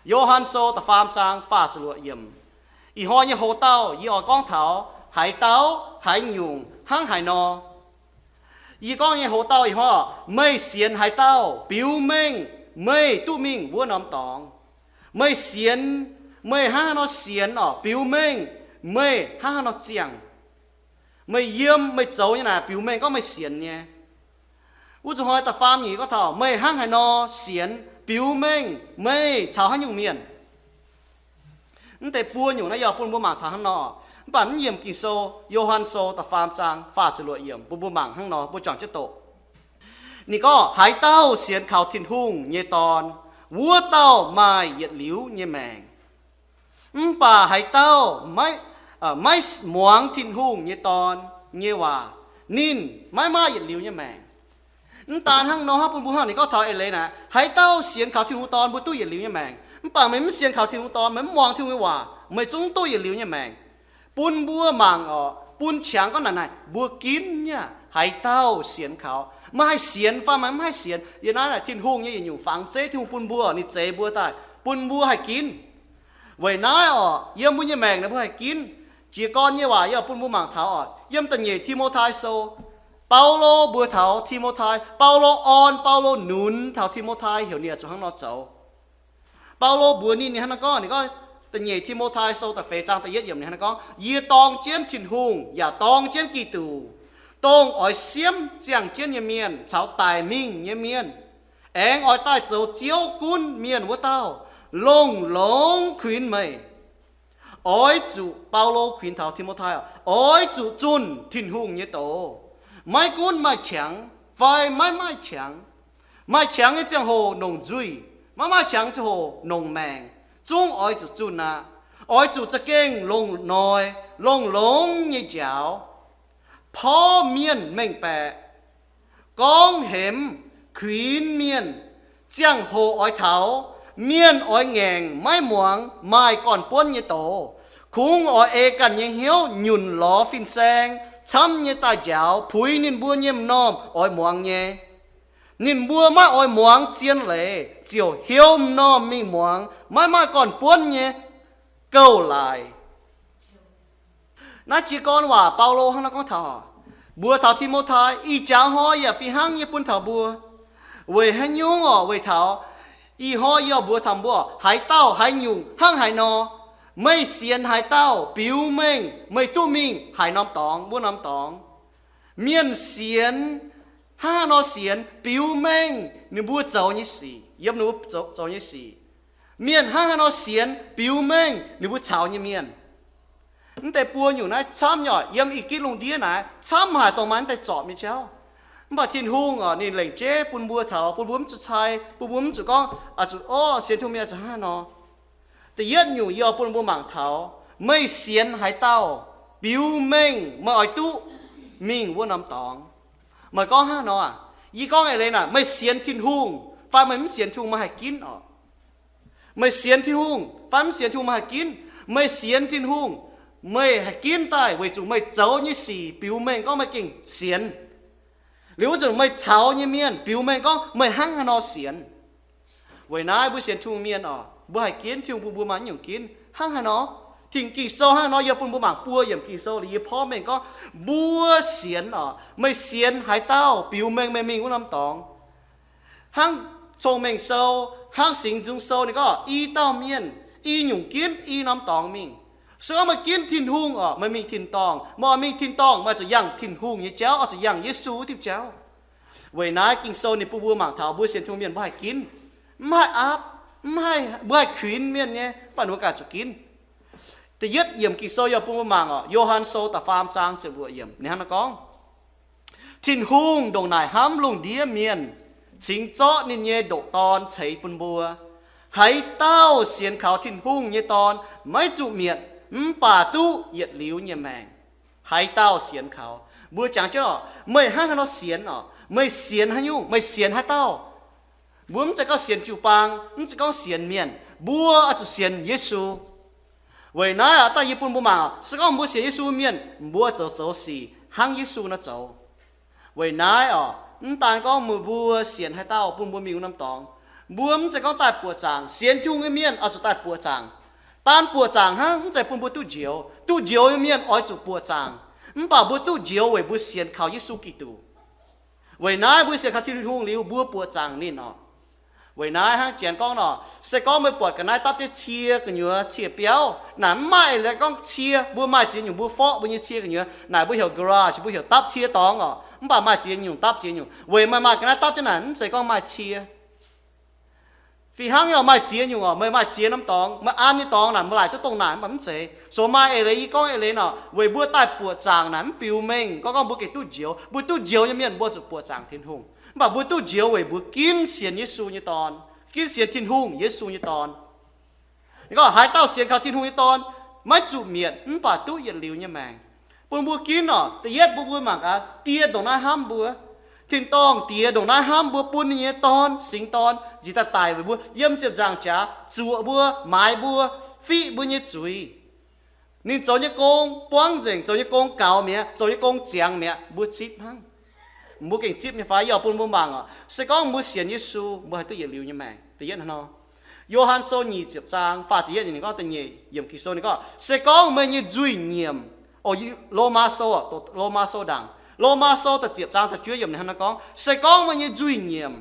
Yo^han Sou da'faam zaang faah ziepc luoqc yiemc. Ih hnoi nyei hoc-dauh yie oix gorngv taux haaix dauh, haaix nyungc, hnangv haaix nor. Yie gorngv nyei hoc-dauh ih hnoi, meih sienx haaix dauh biux mengh meih duqv mingh wuov norm dorngx. Meih sienx, meih hnangv haaix nor sienx orqc, biux mengh meih hnangv haaix nor ziangh. Meih yiem meih zoux nyei naaic biux mengh gorngv meih sienx nyei. Wuov zuqc hnoi da'faam nyeic gorngv taux meih hnangv haaix nor sienx biux mengh meih caux haaix nyungc mienh. Mv deix buo nyungc naaiv yie bun mbuo mangc taux hnangv nor. Mv baac mv yiemc Ging-Sou, Yo^han Sou da'faam zaang faah ziepc luoqc yiemc bun mbuo mangc hnangv nor, mbuo juangc jienv doqc. Ninh gorngv, haaix dauh sienx kaux Tin-Hungh nyei Dorn, wuov dauh maaih yietc liuz nyei maengc. Mv baac haaix dauh maiv, maiv muangx Tin-Hungh nyei Dorn nyei waac, ninh maiv maaih yietc liuz nyei maengc. Mv daan hnangv nor, hnangv bun mbuo hnangv ninh gorngv taux eix leiz naaic, haaix dauh sienx kaux Tin-Hungh Dorn mbuo duqv yietc liuz nyei maengc. Mv baac meih mv sienx kaux Tin-Hungh Dorn, meih mv muangx Tin-Hungh nyei waac, meih zungv duqv yietc liuz nyei maengc. Bun mbuo mangc orqc, bun qangx gorngv naaic naaic, mbuo ginv nyei haaix dauh sienx kaux. Meih haih sienx fai meih mv haih sienx, yie naaiv naaic Tin-Hungh nyei yietc nyungc fangx zeiv Tin-Hungh bun mbuo, ninh zeix mbuo daaih bun mbuo haih ginv. Weic naaiv orqc, yiem mbuo nyei maengc naaic mbuo haih ginv. Jiez gorn nyei waac yie bun mbuo mangc taux orqc, yiem da'nyeic Ti^mo^tai Sou, Baulo mbuox taux Ti^mo^tai, Baulo orn, Baulo nunz taux Ti^mo^tai heuc ninh zuqc hnangv nor zoux. Baulo mbuox ninh, ninh hnangv nor gorngv, ninh gorngv, da'nyeic Ti^mo^tai Sou da'feix zaang da'yietv yiemc ninh hnangv nor gorngv, yie dorng jienv Tin-Hungh yaac dorng jienv Giduc, dongh oix siemv ziangh jienv nyei mienh caux daic mingh nyei mienh, aengx oix daaih zoux Ziouv gunv mienh wuov dauh, longx-longx kuinx meih. Oix zuqc, Baulo kuinx taux Ti^mo^tai orqc, oix zuqc zunh Tin-Hungh nyei doz, maiv gunv maaih qangx fai maiv maaih qangx. Maaih qangx nyei ziangh hoc nongc nzuih, maiv maaih qangx ziangh hoc nongc maengc, zungv oix zuqc zunh aqv. Oix zuqc za'gengh longc noic, longx-longx nyei njaaux, porv mienh mengh baeqc, gorngv hemx, kuinx mienh. Ziangh hoc oix taux, mienh oix ngaengc maiv muangx maaih gorn-buonv nyei doz. Kungx oix ei ganh nyei hnyouv nyunc lorz fin-saeng camv nyei daaih njaaux puix ninh mbuo nyei m'normh oix muangx nyei. Ninh mbuo maiv oix muangx zien leiz ziouc heuc m'normh mingh muangx maiv maaih gorn-buonv nyei gouv-laaix. Naaiv jiez gorn waac Baulo hnangv nor gorngv taux, mbuox taux Ti^mo^tai, ih jaax hnoi yaac fih hnangv nyei bun taux mbuo. Weic haaix nyungc orqc? Weic taux ih hnoi yie mbuox taux mbuo, haaix dauh haaix nyungc hnangv haaix nor, meih sienx haaix dauh biux mengh meih duqv mingh haaix norm dorngx wuov norm dorngx. Mienh sienx, hnangv haaix nor sienx biux mengh ninh mbuo zoux nyei sic, yiem ninh mbuo zoux, zoux nyei sic. Mienh hnangv haaix nor sienx biux mengh ninh mbuo caux nyei mienh. Mv deix buo nyungc naaiv camv nyei orqc, yiem ih gitv lungh ndiev naaiv camv haic dongh maaih mv deix zorpc nyei jauv. Mv baac Tin-Hungh orqc, ninh lengc jeiv bun mbuo taux, bun mbuo mv zuqc cai, bun mbuo mv zuqc gorngv, aa, zuqc, o, sienx Tin-Hungh mienh zuqc hnangv haaix nor. Da'yietv nyungc yie bun mbuo mangc taux, meih sienx haaix dauh biux mengh meih oix duqv mingh wuov norm dorngx. Meih gorngv hnangv nor aqv. Yie gorngv eix leiz naaic, meih sienx Tin-Hungh fai meih mv sienx Tin-Hungh meih haih ginv orqc. Meih sienx Tin-Hungh fai mv sienx Tin-Hungh meih haih ginv. Meih sienx Tin-Hungh, meih haih ginv daaih weic zuqc meih zoux nyei sic biux mengh gorngv meih gengh sienx. Liuz wuov zanc meih caux nyei mienh biux mengh gorngv meih hnangv haaix nor sienx. Weic naaiv mbuo sienx Tin-Hungh mienh orqc, mbuo haih ginv Tin-Hungh bun mbuo maaih nyungc ginv hnangv haaix nor. Tin, Ging-Sou hnangv haaix nor, yie bun mbuo mangc buo yiemc Ging-Sou liuz yie porv mengh gorngv, mbuo sienx orqc, meih sienx haaix dauh biux mengh meih mingh wuov norm dorngx. Hnangv Cong-Mengh Sou, hnangv Singx Nzung Sou ninh gorngv, i dauh mienh, i nyungc ginv i norm dorngx mingh. Se gorngv meih ginv Tin-Hungh orqc, meih mingh tin-dorngh, meih oix mingh tin-dorngh, meih zuqc yangh Tin-Hungh nyei jauv, oix zuqc yangh Yesu wuov diuh jauv. Weic naaiv Ging-Sou ninh bun mbuo mangc taux mbuo sienx Tin-Hungh mienh mbuo haih ginv, mv haih aapv, mv haih, mbuo haih kuinx mienh nyei, mv baac mbuo ganh zuqc ginv. Da'yietv yiemc Ging-Sou yie bun mbuo mangc orqc, Yo^han Sou da'faam zaang ziepc luoqc yiemc ninh hnangv naaiv gorngv, Tin-Hungh ndongc naaic hnamv lungh ndiev mienh, cingx zorqv ninh nyei ndoqc Dorn ceix bun mbuo. Haaix dauh sienx kaux Tin-Hungh nyei Dorn maiv zuqc mietc, mv baac duqv yietc liuz nyei maengc. Haaix dauh sienx kaux. Mbuo jangx jienv orqc, meih hnangv haaix nor sienx orqc, meih sienx haaix nyungc, meih sienx haaix dauh. Mbuo mv zeiz gorngv sienx jiu-baang, mv zeiz gorngv sienx mienh, mbuo oix zuqc sienx Yesu. Weic naaiv aqv, daaih yie bun mbuo mangc, se gorngv mbuo sienx Yesu mienh, mbuo zoux zoux sic hnangv Yesu nor zoux. Weic naaiv orqc, mv daan gorngv meih mbuo sienx haaix dauh bun mbuo mingh wuov norm dorngx, Mbuo mv zeiz gorngv daaih buoqc zaangc. Sienx Tin-Hungh nyei mienh oix zuqc daaih buoqc zaangc. Daan buoqc zaangc hnangv mv zeiz bun mbuo duqv njoux. Duqv njoux nyei mienh oix zuqc buoqc zaangc. Mv baac mbuo duqv njoux weic mbuo sienx kaux Yesu Giduc. Weic naaiv mbuo sienx kaux Tin-Hungh liuz, mbuo buoqc zaangc ninh oc. Weic naaiv hnangv Janx gorngv nor, se gorngv meih buatc ga'naaiv dapv jienv cie gu'nyuoz cie biauv, naaic mv maaih eix leiz gorngv cie. Mbuo maaih ziex nyungc mbuo forv mbuo nyei cie gu'nyuoz, naaic mbuo heuc garage, mbuo heuc dapv cie dorngx oc. Mv baac maaih ziex nyungc dapv ziex nyungc. Weic meih maaih ga'naaiv dapv jienv naaic, mv zeiz gorngv maaih cie. Fih hnangv nyei oc, maaih ziex nyungc oc. Meih maaih ziex norm dorngx, meih an nyei dorngx naaic, meih laaic duqv dongh naaic, mv baac mv zeiz. So maaih eix leiz, yie gorngv eix leiz nor, weic mbuo daaih buoqc zaangc naaic mv biux mengh gorngv, gorngv mbuo gengh duqv njoux. Mbuo duqv njoux nyei mienh mbuo zuqc buoqc zaangc Tin-Hungh. Mv baac mbuo duqv njoux weic mbuo ginv sienx Yesu nyei Dorn, ginv sienx Tin-Hungh Yesu nyei Dorn. Ninh gorngv haaix dauh sienx kaux Tin-Hungh nyei Dorn maiv zuqc mietc mv baac duqv yietc liuz nyei maengc. Bun mbuo ginv oc. Da'yietv, bun mbuo mangc gaax, Die ndongc naaiv hnamv mbuo. Tin-dorngh Diex ndongc naaiv hnamv mbuo, bun ninh nyei Dorn, singx Dorn njiec daaih daic weic mbuo, yiem ziepc nzaangc jaax zuoqc mbuo, maaiz mbuo, fiqv mbuo nyei zuiz. Ninh zoux nyei gong buangv nzengc, zoux nyei gong gaux mi'aqv, zoux nyei gong ziangx mi'aqv, mbuo zipv hnangv. Mbuo gengh zipv nyei fai? Yie oix bun mbuo mangc oc. Se gorngv mbuo sienx Yesu, mbuo haih duqv yietc liuz nyei maengc. Da'yietv hnangv nor, Yo^han Sou nyic ziepc zaang faah ziepc yietv, ninh gorngv da'nyeic yiemc Ging-Sou, ninh gorngv, se gorngv meih nyei nzuih nyiemc, o, Lomaa Sou, Lomaa Sou ndaangc, Lomaa Sou da'ziepc zaang da'juov yiemc, ninh hnangv naaiv gorngv, se gorngv meih nyei nzuih nyiemc,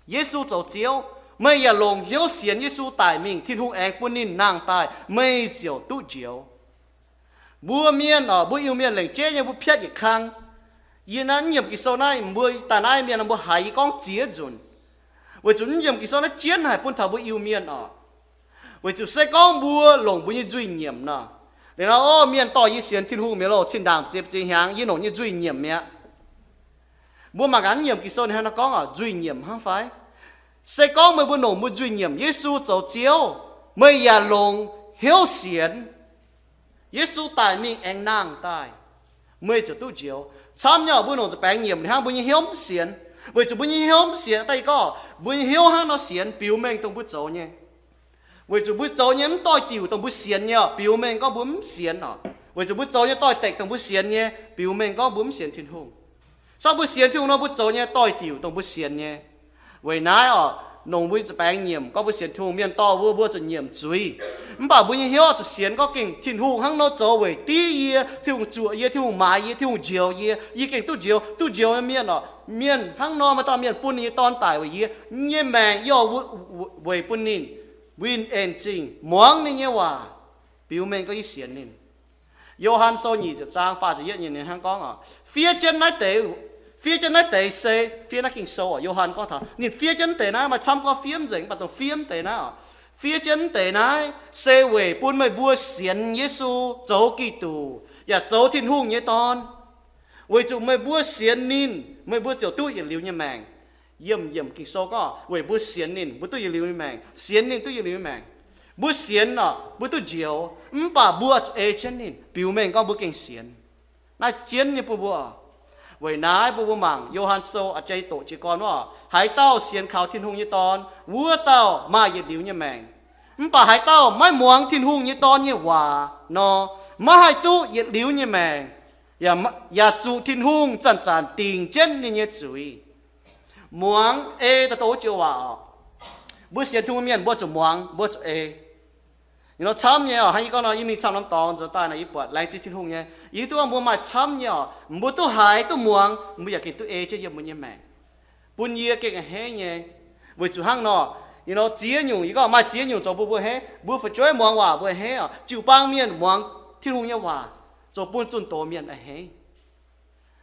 Yesu zoux Ziouv, meih yaac longc hnyouv sienx Yesu daic mingh, Tin-Hungh aengx bun ninh nangh daaih, meih ziouc duqv njoux. Mbuo mienh oc, mbuo Iu-Mienh lengc jeiv nyei mbuo piatv yietc kang. Yie naaiv yiemc Ging-Sou naaiv, mbuo daaih naaiv mienh mbuo haiz yie gorngv ziex nzunc, weic zuqc yiemc Ging-Sou naaiv jienv haic bun taux mbuo Iu-Mienh oc. Weic zuqc se gorngv mbuo longc mbuo nyei nzuih nyiemc nor, liuz nor, o, mienh dorh yie sienx Tin-Hungh mi'aqv loh, cin-ndaangc ziex ziex hnyangx yie longc nyei nzuih nyiemc mi'aqv. Mbuo mangc gaax yiemc Ging-Sou ninh hnangv naaiv gorngv oc, nzuih nyiemc hnangv fai? Se gorngv meih mbuo longc mbuo nzuih nyiemc Yesu zoux Ziouv, meih yaac longc hnyouv sienx Yesu daic mingh aengx nangh daaih, meih ziouc duqv njoux. Camv nyei oc, mbuo longc nza baengx nyiemc hnangv, mbuo nyei hnyouv mv sienx. Weic zuqc mbuo nyei hnyouv mv sienx, da'yietv gorngv mbuo nyei hnyouv hnangv nor sienx, biux mengh dongh mbuo zoux nyei. Weic zuqc mbuo zoux nyei mv doix-diuc dongh mbuo sienx nyei oc, biux mengh gorngv mbuo mv sienx oc. Weic zuqc mbuo zoux nyei doix-dekc dongh mbuo sienx nyei, biux mengh gorngv mbuo mv sienx Tin-Hungh. Camv mbuo sienx Tin-Hungh nor, mbuo zoux nyei doix-diuc dongh mbuo sienx nyei. Weic naaiv oc, longc mbuo nza baengx nyiemc gorngv mbuo sienx Tin-Hungh, mienh dorh mbuo, mbuo zuqc nyiemc zuiz. Mv baac mbuo nyei hnyouv oix zuqc sienx gorngv gengh Tin-Hungh hnangv nor zoux weic div yie, Tin-Hungh zuoqc yie, Tin-Hungh maaiz yie, Tin-Hungh njoux yie, yie gengh duqv njoux. Duqv njoux nyei mienh oc, mienh hnangv nor, maaih dauh mienh bun ninh nyei Dorn daic weic yie, yie nyei maengc yie oix weic bun ninh win-en zingh, muangx ninh nyei waac, biux mengh gorngv yie sienx ninh. Yo^han Sou nyic ziepc zaang faah ziepc yietv nyei ninh hnangv gorngv oc, fiev jienv naaiv deix, fiev jienv naaiv deix se, fiev naaiv Ging-Sou oc, Yo^han gorngv taux ninh fiev jienv deix naaiv, maaih camv gorngv fiev mv nzengc, mv baac dongh fiev deix naaiv oc. Fiev jienv deix naaiv se weic bun meih mbuo sienx Yesu zoux Giduc yaac zoux Tin-Hungh nyei Dorn, weic zuqc meih mbuo sienx ninh, meih mbuo ziouc duqv yietc liuz nyei maengc. Yiem yiemc Ging-Sou gorngv weic mbuo sienx ninh, mbuo duqv yietc liuz nyei maengc. Sienx ninh duqv yietc liuz nyei maengc. Mbuo sienx oc, mbuo duqv njoux, mv baac mbuo zuqc ei jienv ninh, biux mengh gorngv mbuo gengh sienx. Naaiv jienv nyei bun mbuo oc. Weic naaiv bun mbuo mangc Yo^han Sou a'jang doqc jiez gorn wuov, haaix dauh sienx kaux Tin-Hungh nyei Dorn, wuov dauh maaih yietc liuz nyei maengc. Mv baac haaix dauh maiv muangx Tin-Hungh nyei Dorn nyei waac nor, maiv haih duqv yietc liuz nyei maengc, yaac, yaac zuqc Tin-Hungh zanc-zanc dingc jienv ninh nyei zuiz. Muangx ei daaih douc joux waac oc. Mbuo sienx Tin-Hungh mienh mbuo zuqc muangx, mbuo zuqc ei. Ninh nor camv nyei oc, hnangv yie gorngv nor, yie mingh camv norm dorngx nzuonx daaih nor, yie buatc laengz zingh Tin-Hungh nyei. Yie hiuv duqv mbuo maaih camv nyei oc, mbuo yaac gengh duqv ei jienv yiem mbuo nyei maengc, bun yie gengh a'hneiv nyei. Weic zuqc hnangv nor, ninh nor ziex nyungc, yie gorngv maaih ziex nyungc zoux bun mbuo a'hneiv. Mbuo fu'jueiv muangx waac mbuo a'hneiv oc. Jiu-baang mienh muangx Tin-Hungh nyei waac zoux bun zunh doz mienh a'hneiv.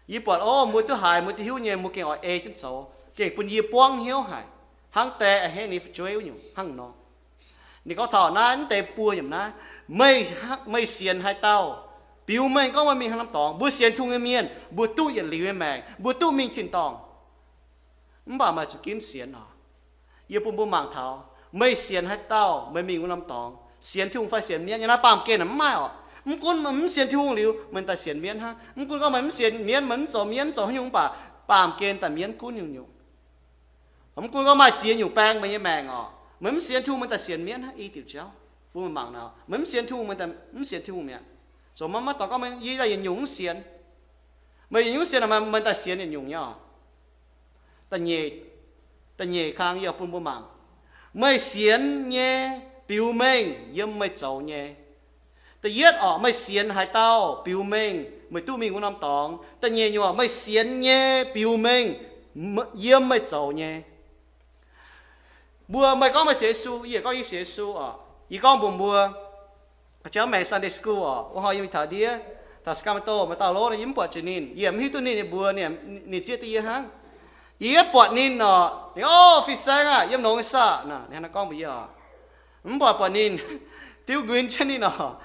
Yie buatc, o, mbuo duqv haiz, mbuo duqv hiuv nyei, mbuo gengh oix ei jienv zoux, gengh bun yie buangv hnyouv haic, hnangv die a'hneiv ninh fu'jueiv wuov nyungc hnangv nor. Ninh gorngv taux naaiv, mv deix buo yiemc naaiv, meih, meih sienx haaix dauh, biux mengh gorngv meih mingh haaix norm dorngx, mbuo sienx Tin-Hungh nyei mienh mbuo duqv yietc liuz nyei maengc, mbuo duqv mingh tin-dorngh. Mv baac meih zuqc ginv sienx oc. Yie bun mbuo mangc taux, meih sienx haaix dauh meih mingh wuov norm dorngx, sienx Tin-Hungh fai sienx mienv. Yiem naaiv baamh gen mv maaih oc. Mv gunv meih mv sienx Tin-Hungh liuz, meih daaih sienx mienv hnangv. Mv gunv gorngv meih mv sienx mienv, meih mv zoux mienv, zoux haaix nyungc, mv baac baamh gen daaih mienv gunv nyungc-nyungc. Mv gunv gorngv maaih ziex nyungc baeng meih nyei maengc oc, meih mv sienx Tin-Hungh, meih daaih sienx mienv hnangv. I diuc jauv bun meih mangc nor, meih mv sienx Tin-Hungh, meih daaih mv sienx Tin-Hungh mi'aqv. Zoux maiv, maiv dorngx gorngv meih, yie daaih yietc nyungc mv sienx. Meih yietc nyungc mv sienx, meih daaih sienx yietc nyungc nyei oc. Da'nyeic, Da'nyeic kang yie bun mbuo mangc, meih sienx nyei biux mengh yiem meih zoux nyei. Da'yietv oc, meih sienx haaix dauh biux mengh meih duqv mingh wuov norm dorngx. Da'nyeic nyungc, meih sienx nyei biux mengh yiem meih zoux nyei. Mbuo, meih gorngv meih sienx Yesu, yie gorngv yie sienx Yesu oc. Yie gorngv mbuox mbuo, jauv maengx Sunday school oc, wuov hnoi yie mingh taux ndiev, taux Sacramento, maaih dauh lov nor, yie mv buatc jiex ninh, yie mv hiuv duqv ninh nyei mbuox, ninh zieqv duqv yie hnangv. Yie yietv buatc ninh oc, ninh, O, fin-saeng aah, yiem nongx nyei saah? Ninh hnangv naaiv gorngv mbuox yie oc. Mv baac buatc ninh diuv nquin jienv ninh oc.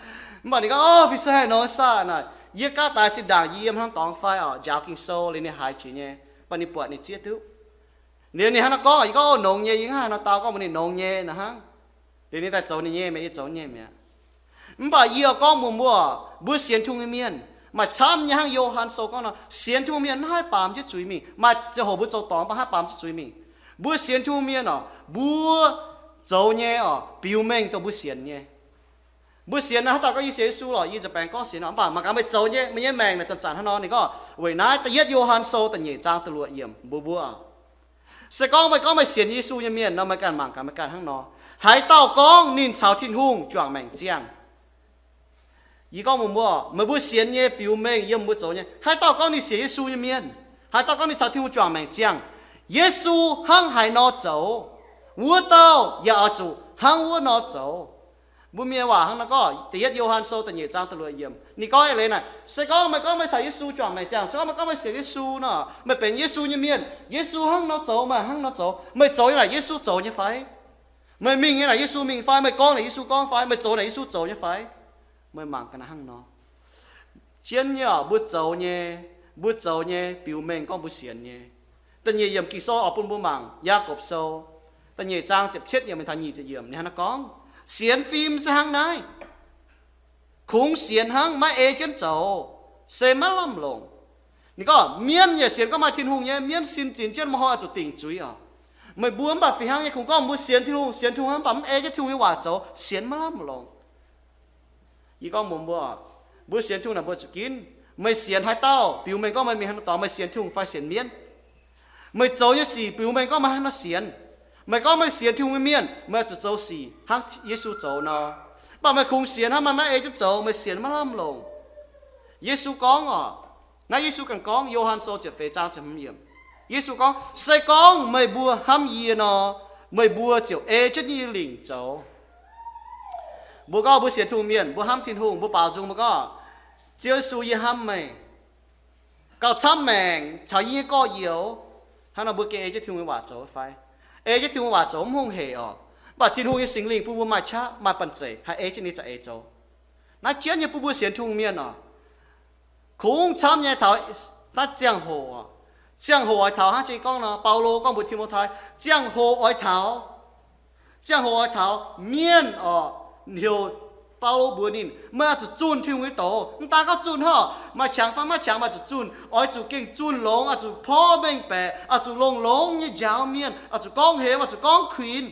Mv baac ninh gorngv, O, fin-saeng, nongx nyei saah? Naaic, yie gaav daaih zinh ndaangc yie yiem hnangv dorngx fai oc, njaaux Ging-Sou liuz ninh haiz jiex nyei. Mv baac ninh buatc ninh zieqv duqv. Liuz ninh hnangv naaiv gorngv, yie gorngv, O, nongx nyei. Yie hnangv haaix nor dau gorngv mbuox ninh nongx nyei naaic hnangv. Liuz ninh daaih zoux ninh nyei mi'aqv, yie zoux nyei mi'aqv. Mv baac yie gorngv mbuox mbuo, mbuo sienx Tin-Hungh nyei mienh maaih camv nyei hnangv Yo^han Sou gorngv nor, sienx Tin-Hungh mienh mv haih baamz jienv zuiz mingh. Maaih ziangh hoc mbuo zoux dorngx mv baac haih baamz jienv zuiz mingh. Mbuo sienx Tin-Hungh mienh oc, mbuo zoux nyei oc, biux mengh dongh mbuo sienx nyei. Mbuo sienx naaic, haaix dauh gorngv yie sienx Yesu lorqc, yie nza'baengx gorngv sienx oc, mv baac mangc gaax meih zoux nyei, meih nyei maengc naaic zanc-zanc hnangv nor. Ninh gorngv weic naaiv da'yietv Yo^han Sou da'nyeic zaang da'luoqc yiemc mbuox mbuo, se gorngv meih gorngv meih sienx Yesu nyei mienh nor, meih ganh mangc gaax meih ganh hnangv nor. Haaix dauh gorngv ninh caux Tin-Hungh juangc maengc ziangh, yie gorngv mbuox mbuo, meih mbuo sienx nyei biux mengh yiem mbuo zoux nyei. Haaix dauh gorngv ninh sienx Yesu nyei mienh, haaix dauh gorngv ninh caux Tin-Hungh juangc maengc ziangh, Yesu hnangv haaix nor zoux, wuov dauh yaac oix zuqc hnangv wuov nor zoux. Mbuo mienh waac hnangv nor gorngv, da'yietv Yo^han Sou da'nyeic zaang da'luoqc yiemc ninh gorngv eix leiz naaic, se gorngv meih gorngv meih caux Yesu juangc maengc ziangh, se gorngv meih gorngv meih sienx Yesu nor, meih benx Yesu nyei mienh, Yesu hnangv nor zoux meih hnangv nor zoux. Meih zoux nyei naaic Yesu zoux nyei fai? Meih mingh nyei naaic Yesu mingh fai? Meih gorngv naaic Yesu gorngv fai? Meih zoux naaic Yesu zoux nyei fai? Meih mangc ga'naaiv hnangv nor. Zien nyei oc, mbuo zoux nyei, mbuo zoux nyei biux mengh gorngv mbuo sienx nyei. Da'nyeic yiemc Ging-Sou oix bun mbuo mangc Yaagorpc Sou da'nyeic zaang ziepc cietv yiemc taux nyic ziepc yiemc ninh hnangv naaiv gorngv, sienx fim se hnangv naaiv. Kungx sienx hnangv, maiv ei jienv zoux, se maiv lamh longc. Ninh gorngv mienv yaac sienx gorngv maaih Tin-Hungh nyei, mienv sin zinx jienv, meih hnoi oix zuqc dingc zuiz oc. Meih mbuo mv baac fih hnangv nyei, kungx gorngv mbuo sienx Tin-Hungh, sienx Tin-Hungh mv baac mv ei jienv Tin-Hungh nyei waac zoux, sienx maiv lamh longc. Yie gorngv mbuox mbuo, mbuo sienx Tin-Hungh naaic mbuo zuqc ginv. Meih sienx haaix dauh biux mengh gorngv meih mingh haaix nor dorngx, meih sienx Tin-Hungh fai sienx mienv? Meih zoux nyei sic biux mengh gorngv meih haaix nor sienx. Meih gorngv meih sienx Tin-Hungh nyei mienh, meih zuqc zoux sic hnangv Yesu zoux nor. Mv baac meih kungx sienx hnangv, meih maiv ei jienv zoux, meih sienx maiv lamh longc. Yesu gorngv oc, naaiv Yesu ganh gorngv, Yo^han Sou ziepc feix zaang ziepc hmz yiemc. Yesu gorngv, se gorngv meih mbuo hnamv yie nor, meih mbuo ziouc ei jienv yie lingc zoux. Mbuo gorngv mbuo sienx Tin-Hungh mienh, mbuo hnamv Tin-Hungh, mbuo baaux nzung, mbuo gorngv, Ziouv Yesu, yie hnamv meih gauh camv maengc caux yie nyei gorx-youz. Hnangv nor mbuo gengh ei jienv Tin-Hungh nyei waac zoux fai? Ei jienv Tin-Hungh nyei waac zoux mv hungh hec oc. Mv baac Tin-Hungh nyei Singx Lingh bun mbuo maaih qaqv maaih banh zeic haih ei jienv ninh za'eix zoux. Naaiv jienv nyei bun mbuo sienx Tin-Hungh mienh oc. Kungx camv nyei taux naaiv ziangh hoc oc. Ziangh hoc oix taux hnangv jiex gorngv nor, Baulo gorngv mbuox Ti^mo^tai, ziangh hoc oix taux, ziangh hoc oix taux mienh oc, heuc Baulo mbuox ninh, meih oix zuqc zunh Tin-Hungh nyei doz. Mv daan gorngv zunh hnangv, maaih qangx fai maiv qangx, meih oix zuqc zunh. Oix zuqc gengh zunh longx, oix zuqc porv mengh baeqc, oix zuqc longx-longx nyei njaaux mienh, oix zuqc gorngv hemx, oix zuqc gorngv kuinx.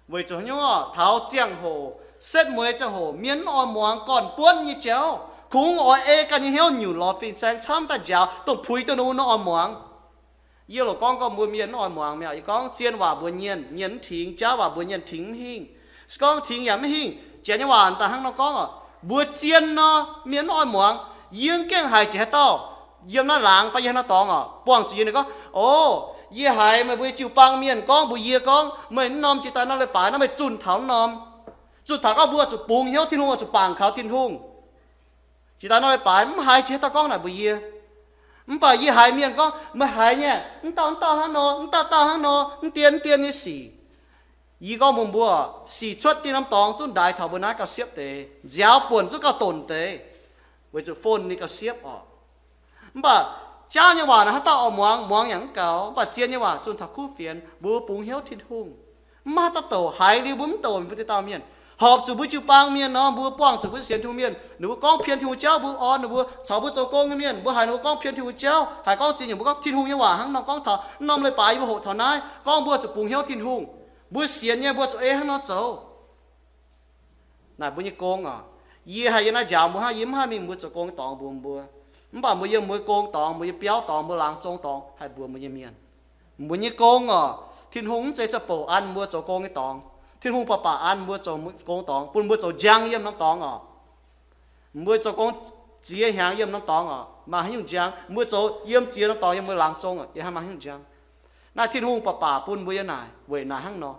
Weic zuqc haaix nyungc? Taux ziangh hoc, setv mueiz ziangh hoc, mienh mv oix muangx gorn-buonv nyei jauv. Kungx oix ei ganh nyei hnyouv nyunc lorz fin-saeng camv daaih njaaux, dongh puix dongh ninh mbuo nor oix muangx. Yie loc gorngv gorngv mbuo mienh mv oix muangx mi'aqv. Yie gorngv zien waac mbuox nyienh, nyienh mv tingx, jauv waac mbuox nyienh, tingx mv hingh. Se gorngv tingx yaac mv hingh. Janx nyei waac daaih hnangv nor gorngv oc, mbuox zien nor, mienh mv oix muangx. Yie mv gaengh haiz jiex haaix dauh yiem naaiv laangz fai yiem haaix norm dorngx oc, buangh zuqc yie, ninh gorngv, O, yie haiz meih mbuo jiu-baang mienh gorngv mbuox yie gorngv, meih mv norm jiex daaih norm leiz-baaix naaiv meih zunh taux mv norm. Zunh taux gorngv mbuo zuqc bungx hnyouv Tin-Hungh, oix zuqc bangc kaux Tin-Hungh. Jiex daaih norm leiz-baaix mv haiz jiex haaix dauh gorngv naaic mbuox yie. Mv baac yie haiz mienh gorngv, meih haiz nyei, mv dauh mv dauh hnangv nor, mv dauh dauh hnangv nor, mv dien mv dien nyei sic. Yie gorngv mbuox mbuo, sic cuotv dien norm dorngx zungv ndaix taux mbuo naaiv gauh siepv deix, nziaaux buonc zungv gauh donc deix, weic zuqc fon ninh gauh siepv oc. Mv baac jauv nyei waac naaic haaix dauh oix muangx, muangx yaac mv gaux. Mv baac zien nyei waac zunh taux kuv fienx, mbuo bungx hnyouv Tin-Hungh. Mv maaih haaix dauh douc, haiz liuz mbuo mv douc mbuo deix dauh mienh. Horpc zuqc mbuo jiu-baang mienh nor, mbuo buangh zuqc mbuo sienx Tin-Hungh mienh, ninh mbuo gorngv pien Tin-Hungh jauv mbuo orn, ninh mbuo caux mbuo zoux gong nyei mienh, mbuo haiz ninh mbuo gorngv pien Tin-Hungh jauv, haiz gorngv ziex nyungc, mbuo gorngv Tin-Hungh nyei waac hnangv nor gorngv taux mv norm leiz-baaix yie mbuo hoqc taux naaiv, gorngv mbuo zuqc bungx hnyouv Tin-Hungh. Mbuo sienx nyei, mbuo zuqc ei hnangv nor zoux. Naaic mbuo nyei gong oc. Yie haih yiem naaiv njaaux mbuo hnangv, yie mv haih mingh mbuo zoux gong dorngx mbuox mbuo. Mv baac mbuo yiem mbuo gong dorngx, mbuo nyei biauv dorngx, mbuo laangz zong dorngx haih mbuox mbuo nyei mienh. Mbuo nyei gong oc, Tin-Hungh mv zeiz za'bouc an mbuo zoux gong nyei dorngx. Tin-Hungh baac baac an mbuo zoux gong dorngx, bun mbuo zoux njang yiem norm dorngx oc. Mbuo zoux gong ziex hnyangx yiem norm dorngx oc, maaih haaix nyungc njang? Mbuo zoux yiem ziex norm dorngx yiem mbuo laangz zong oc, yie hnangv maaih haaix nyungc njang? Naaiv Tin-Hungh baac baac bun mbuo yiem naaic weic naaic hnangv nor.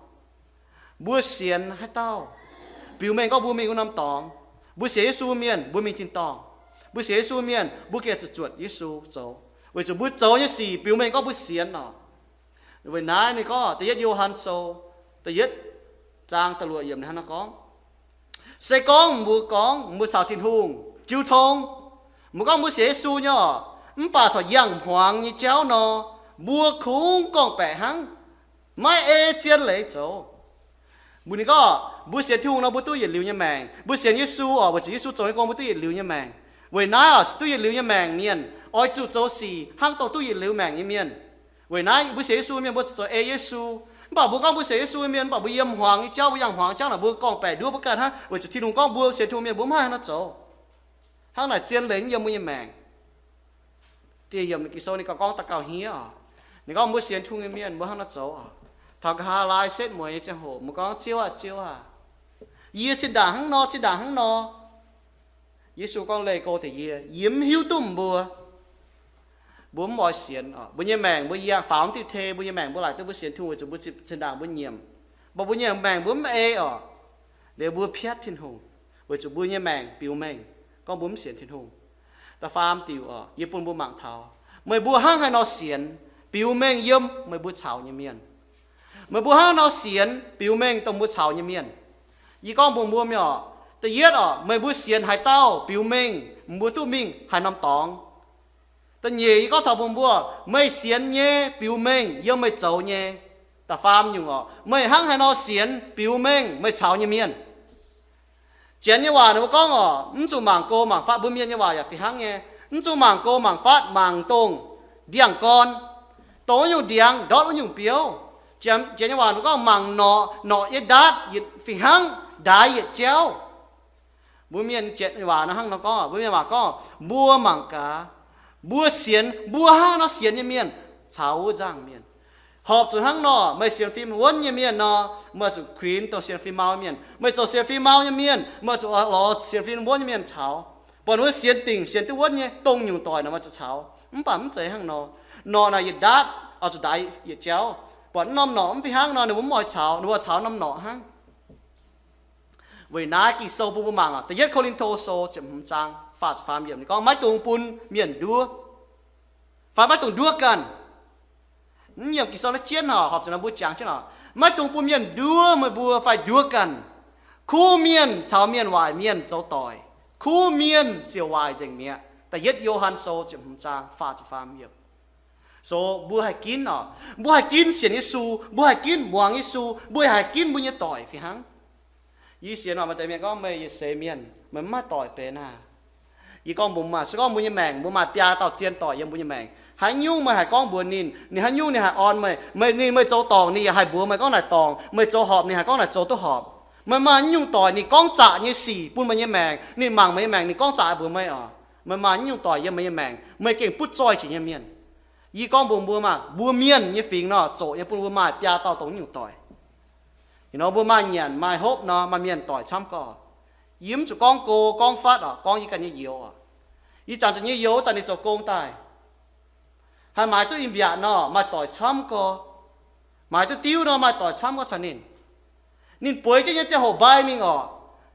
Mbuo sienx haaix dauh biux mengh gorngv mbuo mingh wuov norm dorngx. Mbuo sienx Yesu mienh mbuo mingh tin-dorngh. Mbuo sienx Yesu mienh mbuo gengh zuqc zuotc Yesu zoux, weic zuqc mbuo zoux nyei sic biux mengh gorngv mbuo sienx oc. Weic naaiv ninh gorngv da'yietv Yo^han Sou da'yietv zaang da'luoqc yiemc ninh hnangv naaiv gorngv, se gorngv mbuo gorngv mbuo caux Tin-Hungh jiu tong, mbuo gorngv mbuo sienx Yesu nyei oc, mv baac corc yangh hmuangx nyei jauv nor, mbuo kungx gorngv-baeqc hnangv, maiv ei zien leiz zoux. Mbuo ninh gorngv mbuo sienx Tin-Hungh nor mbuo duqv yietc liuz nyei maengc. Mbuo sienx Yesu oc, weic zuqc Yesu zoux nyei gong mbuo duqv yietc liuz nyei maengc. Weic naaiv oc, duqv yietc liuz nyei maengc mienh oix zuqc zoux sic hnangv dongh duqv yietc liuz maengc nyei mienh. Weic naaiv mbuo sienx Yesu mienh mbuo zuqc zoux ei Yesu. Mv baac mbuo gorngv mbuo sienx Yesu mienh mv baac mbuo yiem hmuangx nyei jauv, mbuo yangh hmuangx jauv naaic mbuo gorngv-baeqc nduov mbuo ganh hnangv, weic zuqc Tin-Hungh gorngv mbuo sienx Tin-Hungh mienh mbuo mv haih hnangv nor zoux. Hnangv naaic zien leiz yiem mbuo nyei maengc. Dieh yiemc Ging-Sou ninh gauh gorngv daux gauh hniev oc. Ninh gorngv mbuo sienx Tin-Hungh nyei mienh mbuo hnangv nor zoux oc. Taux nqa'haav laai setv mueiz nyei ziangh hoc mbuo gorngv, Ziouv aah! Ziouv aah! Yie zinh ndaangc hnangv nor, zinh ndaangc hnangv nor. Yesu gorngv, Leih go deix yie, yie mv hiuv duqv mbuo. Mbuo mv oix sienx oc. Mbuo nyei maengc mbuo yangh faaux mv diuh tei, mbuo nyei maengc mbuo laaic duqv mbuo sienx Tin-Hungh weic zuqc mbuo zinh ndaangc mbuo nyiemc. Mv baac mbuo nyei maengc mbuo mv ei oc. Liuz mbuo piatv Tin-Hungh weic zuqc mbuo nyei maengc biux mengh gorngv mbuo mv sienx Tin-Hungh. Da'faam diuc oc, yie bun mbuo mangc taux meih mbuo hnangv haaix nor sienx biux mengh yiem meih mbuo caux nyei mienh. Meih mbuo hnangv haaix nor sienx biux mengh dongh mbuo caux nyei mienh. Yie gorngv mbuox mbuo mienh oc, da'yietv oc, meih mbuo sienx haaix dauh biux mengh mbuo duqv mingh haaix norm dorngx. Da'nyeic yie gorngv taux mbuox mbuo, meih sienx nyei biux mengh yiem meih zoux nyei. Da'faam nyungc oc, meih hnangv haaix nor sienx biux mengh meih caux nyei mienh. Janx nyei waac ninh mbuo gorngv oc, mv zuqc mangc go mangc fatv. Mbuo mienh nyei waac yaac fih hnangv nyei. Mv zuqc mangc go mangc fatv, mangc dongh ndiangx-gorn, dongh wuov nyungc ndiangx ndortv wuov nyungc biouv. Janx nyei waac ninh mbuo gorngv mangc norqc, norqc yiem ndaatv yietc fih hnangv ndaix yietc jauv. Mbuo mienh janx waac nor hnangv nor gorngv, mbuo mienh waac gorngv, mbuo mangc gaax, mbuo sienx, mbuo hnangv nor sienx nyei mienh caux wuov nzangc mienh. Horpc zuqc hnangv nor, meih sienx fim wuonv nyei mienh nor, meih zuqc kuinx dongh sienx fim mau nyei mienh. Meih zoux sienx fim mau nyei mienh, meih zuqc lorz sienx fim wuonv nyei mienh caux. Buatc wuov sienx dingc sienx duqv wuonv nyei dongh nyungc doic nor meih zuqc caux. Mv baac mv zeiz hnangv nor. Norqc naaic yietc ndaatv oix zuqc ndaix yietc jauv. Buatc norm norqc mv fih hnangv nor ninh mbuo mv oix caux, ninh mbuo caux norm norqc hnangv. Weic naaiv Ging-Sou bun mbuo mangc oc, da'yietv Ko^lin^to Sou ziepc hmz zaang faah ziepc faam yiemc ninh gorngv, maiv dungx bun mienh nduov, fai maiv dungx nduov ganh. Mv nyiemc Ging-Sou naaiv jienv oc, horpc zuqc nor mbuo jangx jienv oc, maiv dungx bun mienh nduov meih mbuo fai nduov ganh. Kuv mienh caux mienh waaic mienh zoux doic, kuv mienh ziouc waaic nzengc mi'aqv. Da'yietv Yo^han Sou ziepc hmz zaang faah ziepc faam yiemc. So mbuo haih ginv oc, mbuo haih ginv sienx Yesu, mbuo haih ginv muangx Yesu, mbuo haih ginv mbuo nyei doic fih hnangv. Yie sienx oc, maaih deix mienh gorngv, meih yietc seix mienh meih mv maaih doic benx aqv. Yie gorngv mbuox mbuo, se gorngv mbuo nyei maengc mbuo maaih biaa dauh zien doic yiem mbuo nyei maengc, haaix nyungc meih haih gorngv mbuox ninh, ninh haaix nyungc ninh haih orn meih, meih ninh meih zoux dorngc ninh yaac haih mbuox meih gorngv naaic dorngc, meih zoux horpc ninh haih gorngv naaic zoux duqv horpc. Meih maaih haaix nyungc doic ninh gorngv zaqc nyei sic bun meih nyei maengc, ninh mangc meih nyei maengc ninh gorngv zaqc mbuox meih oc. Meih maaih haaix nyungc doic yiem meih nyei maengc meih gengh butv zoih jiex nyei mienh. Yie gorngv mbuox mbuo maah, mbuo mienh nyei fingx nor zoqc nyei bun mbuo maaih biaa dauh dongh nyungc doic. Ih nor mbuo maaih nyanc maaih hopv nor maaih mienh doic camv gorx. Yie mv zuqc gorngv go gorngv fatv oc, gorngv yie ganh nyei youz oc. Yie zanc zuqc nyei youz zanc ninh zoux gong daaih, haih maaiz duqv i mbiatc nor maaih doic camv gorx. Maaiz duqv diuv nor maaih doic camv gorx caux ninh. Ninh bueix jienv nyei ziangh hoc mbaih mingh oc,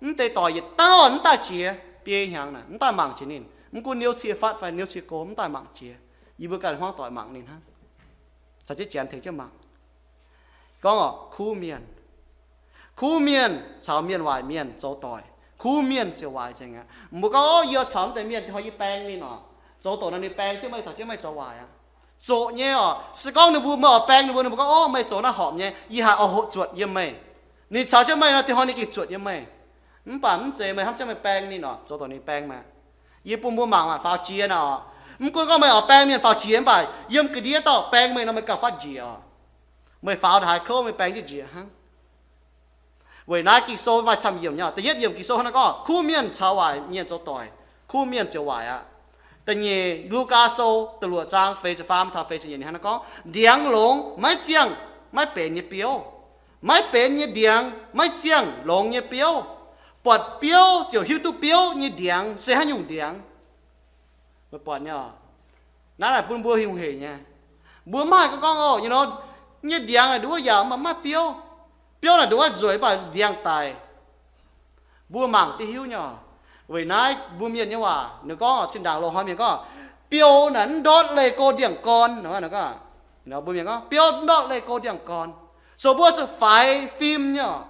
mv deix doic yietc dauh mv daaih jiex. Biei hnyangx naaic mv daaih mangc jiex ninh. Mv gunv niouv cie fatv fai niouv cie go mv daaih mangc jiex. Yie mbuo ganh hmuangv doic mangc ninh hnangv. Caux jienv janx tengx jienv mangc. Gorngv oc, kuv mienh, kuv mienh caux mienh waaic mienh zoux doic, kuv mienh ziouc waaic nzengc aqv. Mbuo gorngv, Ov, yie caux mv deix mienh hnoi yie baeng ninh oc. Zoux doqc nor ninh baeng jienv meih, caux jienv meih zoux waaic aqv. Zoqc nyei oc. Se gorngv ninh mbuo, meih oix baeng ninh mbuo, ninh mbuo gorngv, Ov, meih zoux naaiv horpc nyei, yie haih oix hoqc zuotc yiem meih. Ninh caux jienv meih nor, dinh hnoi ninh gengh zuotc yiem meih. Mv baac mv zeiz meih hnamv jienv meih baeng ninh oc, zoux doqc ninh baeng meih. Yie bun mbuo mangc maah, faaux jiex naaic oc. Mv gunv gorngv meih oix baeng mienh faaux jiex, mv baac yiem ga'ndiev dauh baeng meih nor meih gauh fatv njiec oc. Meih faaux ndongc haaix kouv meih baeng jienv njiec hnangv. Weic naaiv Ging-Sou maaih camv yiemc nyei. Da'yietv yiemc Ging-Sou hnangv naaiv gorngv, kuv mienh caux waaic mienh zoux doic, kuv mienh ziouc waaic aqv. Da'nyeic Lugaa Sou da'luoqc zaang feix ziepc faam taux feix ziepc nyeic ninh hnangv naaiv gorngv, ndiangx longx maiv ziangh maiv benx nyei biouv. Maiv benx nyei ndiangx maiv ziangh longx nyei biouv. Buatc biouv ziouc hiuv duqv biouv nyei ndiangx se haaix nyungc ndiangx. Meih buatc nyei oc. Naaiv naaic bun mbuo hungh hec nyei. Mbuo maiv haih gorngv, gorngv, o, you know, nyei ndiangx naaic nduov yaac mv baac maiv biouv. Biouv naaic nduov nzueic mv baac ndiangx daic. Mbuo mangc diuh hiuv nyei oc. Weic naaiv mbuo mienh nyei waac ninh gorngv, zinh ndaangc loz-hnoi mienh gorngv, biouv naaic mv ndortv leih go ndiangx-gorn. Mbuo mienh gorngv biouv mv ndortv leih go ndiangx-gorn. So mbuo zuqc faix fim nyei oc.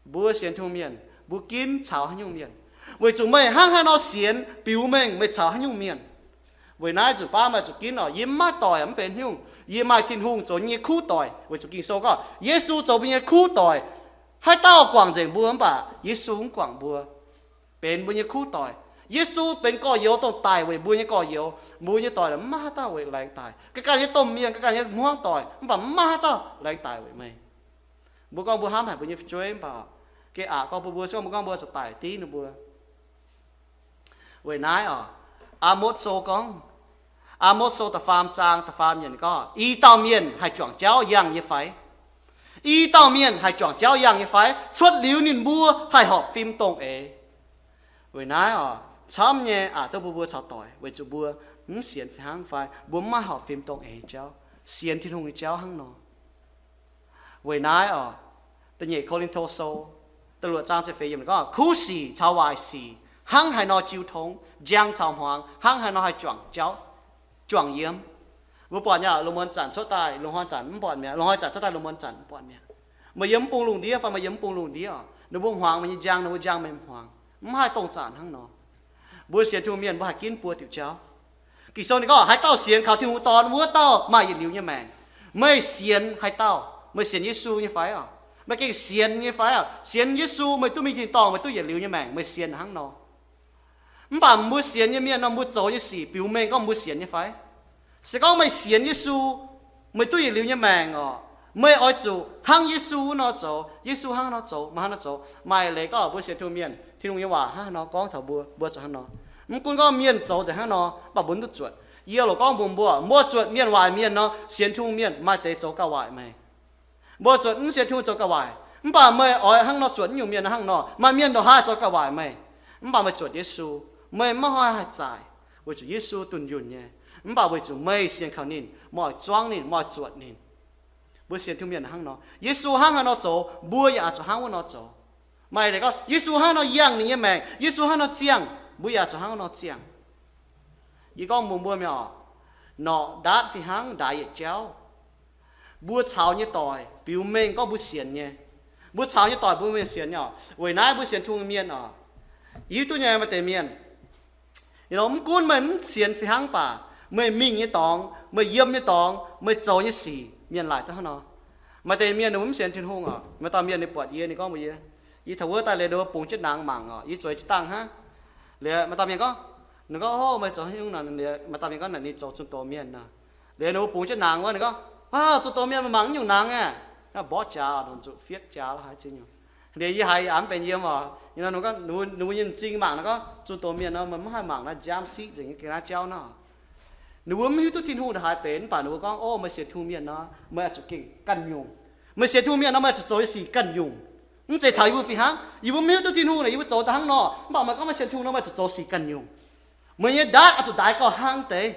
Mbuo sienx Tin-Hungh mienh mbuo ginv caux haaix nyungc mienh? Weic zuqc meih hnangv haaix nor sienx biux mengh meih caux haaix nyungc mienh. Weic naaiv nzunc baav meih zuqc ginv oc, yie mv maaih doic mv benx haaix nyungc, yie maaih Tin-Hungh zoux yie nyei kuv doic. Weic zuqc Ging-Sou gorngv Yesu zoux mbuo nyei kuv doic. Haaix dauh guangc nzengc mbuo mv baac Yesu mv guangc mbuo, benx mbuo nyei kuv doic. Yesu benx gorx-youz dongh daic weic mbuo nyei gorx-youz. Mbuo nyei doic mv maaih haaix dauh weic laengz daic. Ga'ganh nyei domh mienh, ga'ganh nyei hmuangv doic mv baac mv maaih haaix dauh laengz daic weic meih. Mbuo gorngv mbuo hnamv haic mbuo nyei fu'jueiv mv baac, geh aqc gorngv mbuo, mbuo se gorngv mbuo gorngv mbuo zuqc daic div ninh mbuo. Weic naaiv oc, Aa^motv Sou gorngv, Aa^motv Sou da'faam zaang da'faam yiemc gorngv, i dauh mienh haih juangc jauv yangh nyei fai? I dauh mienh haih juangc jauv yangh nyei fai? Cuotv liuz ninh mbuo haih horpc fim dongh eix. Weic naaiv oc, camv nyei aqc duqv mbuo mbuo caux doic weic zuqc mbuo mv sienx fih hnangv fai mbuo mv maaih horpc fim dongh eix nyei jauv, sienx Tin-Hungh nyei jauv hnangv nor. Weic naaiv oc, da'nyeic Ko^lin^to Sou da'luoqc zaang ziepc feix yiemc gorngv, kuv sic caux waaic sic hnangv haaix nor jiu tong, njang caux hmuangx hnangv haaix nor haih juangc jauv, juangc yiem. Mbuo buatc nyei, lungh muonz zanc cuotv daaih, lungh hnoi zanc mv buatc mi'aqv. Lungh hnoi zanc cuotv daaih, lungh muonz zanc mv buatc mi'aqv. Meih yiem mv bung lungh ndiev fai meih yiem mv bung lungh ndiev oc, ninh mbuo hmuangx meih nyei njang, ninh mbuo njang meih hmuangx. Mv haih dongh zanc hnangv nor. Mbuo sienx Tin-Hungh mienh mbuo haih ginv buo diuc jauv. Ging-Sou ninh gorngv, haaix dauh sienx kaux Tin-Hungh Dorn, wuov dauh maaih yietc liuz nyei maengc. Meih sienx haaix dauh? Meih sienx Yesu nyei fai oc? Meih gengh sienx nyei fai oc? Sienx Yesu meih duqv mingh tin-dorngh, meih duqv yietc liuz nyei maengc, meih sienx hnangv nor. Mv baac mbuo sienx nyei mienh nor, mbuo zoux nyei sic biux mengh gorngv mbuo sienx nyei fai? Se gorngv meih sienx Yesu, meih duqv yietc liuz nyei maengc oc, meih oix zuqc hnangv Yesu nor zoux. Yesu hnangv nor zoux, meih hnangv nor zoux. Maaih leiz gorngv mbuo sienx Tin-Hungh mienh, Tin-Hungh nyei waac hnangv nor gorngv taux mbuo, mbuo zuqc hnangv nor. Mv gunv gorngv mienh zoux nzengc hnangv nor, mv baac mbuo mv duqv zuotc. Yie loc gorngv mbuox mbuo, mbuo zuotc mienh waaic mienh nor, sienx Tin-Hungh mienh maaih deix zoux gauh waaic meih. Mbuo zuotc mv sienx Tin-Hungh zoux gauh waaic, mv baac meih oix hnangv nor zuotc nyungc mienh hnangv nor, maaih mienh ndongc haaix zoux gauh waaic meih. Mv baac meih zuotc Yesu, meih maiv hnoi haih zaaic, weic zuqc Yesu dunh yunh nyei. Mv baac weic zuqc meih sienx kaux ninh, meih oix zuangv ninh, meih oix zuotc ninh. Mbuo sienx Tin-Hungh mienh hnangv nor, Yesu hnangv haaix nor zoux, mbuo yaac oix zuqc hnangv wuov nor zoux. Maaih leiz gorngv Yesu hnangv nor yangh ninh nyei maengc, Yesu hnangv nor ziangh, mbuo yaac zuqc hnangv wuov nor ziangh. Yie gorngv mbuox mbuo mienh oc, norqc ndaatv fih hnangv ndaix yietc jauv. Mbuo caux nyei doic biux mengh gorngv mbuo sienx nyei. Mbuo caux nyei doic mbuo mienh sienx nyei oc. Weic naaiv mbuo sienx Tin-Hungh mienh oc, hiuv duqv nyei maaih deix mienh, mv gunv meih mv sienx fih hnangv baac, meih mingh nyei dorngx, meih yiem nyei dorngx, meih zoux nyei sic, mienh laaic duqv hnangv nor. Maaih deix mienh ninh mbuo mv sienx Tin-Hungh oc. Maaih dauh mienh ninh buatc yie, ninh gorngv mbuox yie, yie taux wuov daaih liuz ninh mbuo bungx jienv nangx mangc oc, yie zueiz jiez dangh hnangv. Liuz maaih dauh mienh gorngv, ninh gorngv, o, meih zoux haaix nyungc nor? Maaih dauh mienh gorngv naaic ninh zoux zunh doz mienh nor. Liuz ninh mbuo bungx jienv nangx wuov, ninh gorngv, aa, zunh doz mienh meih mangc haaix nyungc nangx aqv? Naaiv mborqv jaax, nongc zuqc fietv jaax lorqc, haaix ziex nyungc. Liuz yie haiz yie mv benx yiem oc, ninh mbuo nyei m'zing mangc nor gorngv, zunh doz mienh nor meih mv haih mangc naaiv nziaamv siqv nzengc nyei ga'naaiv jauv nor. Ninh mbuo mv hiuv duqv Tin-Hungh ndongc haaix benx, mv baac ninh mbuo gorngv, o, meih sienx Tin-Hungh mienh nor, meih oix zuqc gengh ganh nyungc. Meih sienx Tin-Hungh mienh nor, meih oix zuqc zoux nyei sic ganh nyungc. Mv zeiz caux yie mbuo fih hnangv. Yie mbuo mv hiuv duqv Tin-Hungh naaic yie mbuo zoux daaih hnangv nor, mv baac meih gorngv meih sienx Tin-Hungh nor, meih oix zuqc zoux sic ganh nyungc. Meih nyei ndaatv oix zuqc ndaix gauh hnangv deix.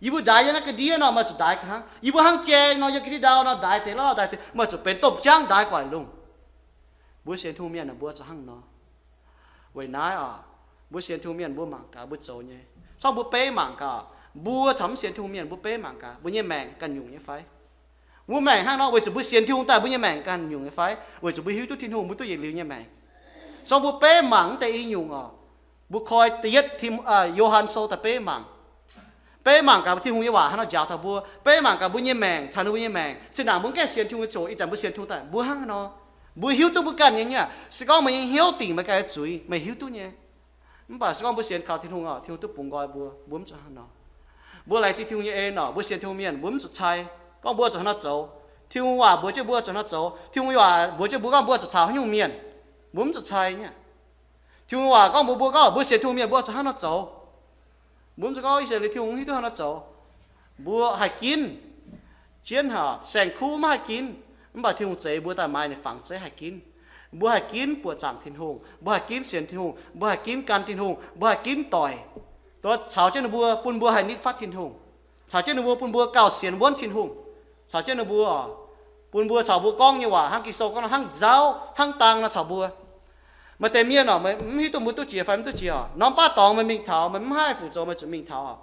Yie mbuo ndaix yiem naaiv ga'ndiev nor, meih oix zuqc ndaix gauh hnangv. Yie mbuo hnangv jaeng nor, yiem ga'ndiev ndau nor, ndaix deix lorh, ndaix deix, meih oix zuqc benx domh jaangv ndaix guaaic lungh. Mbuo sienx Tin-Hungh mienh naaic mbuo oix zuqc hnangv nor. Weic naaiv oc, mbuo sienx Tin-Hungh mienh mbuo mangc gaax mbuo zoux nyei. Zorngv mbuo beiv mangc gaax, mbuo caux mv sienx Tin-Hungh mienh mbuo beiv mangc gaax, mbuo nyei maengc ganh nyungc nyei fai? Mbuo maengc hnangv nor weic zuqc mbuo sienx Tin-Hungh daaih mbuo nyei maengc ganh nyungc nyei fai? Weic zuqc mbuo hiuv duqv Tin-Hungh mbuo duqv yietc liuz nyei maengc. Zorngv mbuo beiv mangc mv deix i nyungc oc. Mbuo koi da'yietv Tim, Yo^han Sou daaih beiv mangc. Beiv mangc gaax Tin-Hungh nyei waac haaix nor njaaux taux mbuo. Beiv mangc gaax mbuo nyei maengc caux ninh mbuo nyei maengc. Zinh ndaangc mbuo mv gaengh sienx Tin-Hungh nyei ziangh hoc, ih zanc mbuo sienx Tin-Hungh daaih mbuo hnangv haaix nor? Mbuo hiuv duqv mbuo ganh nyei nyei. Se gorngv meih nyei hnyouv dingc meih ganh nyei zuiz, meih hiuv duqv nyei. Mv baac se gorngv mbuo sienx kaux Tin-Hungh oc, Tin-Hungh duqv bungx nqoi mbuo, mbuo mv zuqc hnangv nor. Mbuo laengz zingh Tin-Hungh nyei en oc, mbuo sienx Tin-Hungh mienh mbuo mv zuqc cai gorngv mbuo zuqc hnangv nor zoux. Tin-Hungh waac mbuox jienv mbuo zuqc hnangv nor zoux. Tin-Hungh waac mbuox jienv mbuo gorngv mbuo zuqc caux haaix nyungc mienh, mbuo mv zuqc cai nyei. Tin-Hungh waac gorngv mbuox mbuo gorngv mbuo sienx Tin-Hungh mienh mbuo zuqc hnangv nor zoux. Mbuo mv zeiz gorngv I^saa^laa^en Tin-Hungh hiuv duqv hnangv nor zoux. Mbuo haih ginv jienv haic, saeng-kuv maiv haih ginv, mv baac Tin-Hungh zeix mbuo daaih maaiz ninh fangx zeiv haih ginv. Mbuo haih ginv buoqc zaangc Tin-Hungh, mbuo haih ginv sienx Tin-Hungh, mbuo haih ginv gan Tin-Hungh, mbuo haih ginv doic, dongh caux jienv ninh mbuo, bun mbuo haih nitv fatv Tin-Hungh, caux jienv ninh mbuo, bun mbuo gauh sienx wuonv Tin-Hungh, caux jienv ninh mbuo, bun mbuo caux mbuo gorngv nyei waac hnangv Ging-Sou gorngv nor, hnangv nzauv hnangv dang nor caux mbuo. Maaih deix mienh oc, meih mv hiuv duqv mbuo duqv jiex fai mv duqv jiex oc. Norm baav dorngx meih mingh taux, meih mv haih fungc zoux, meih zuqc mingh taux oc.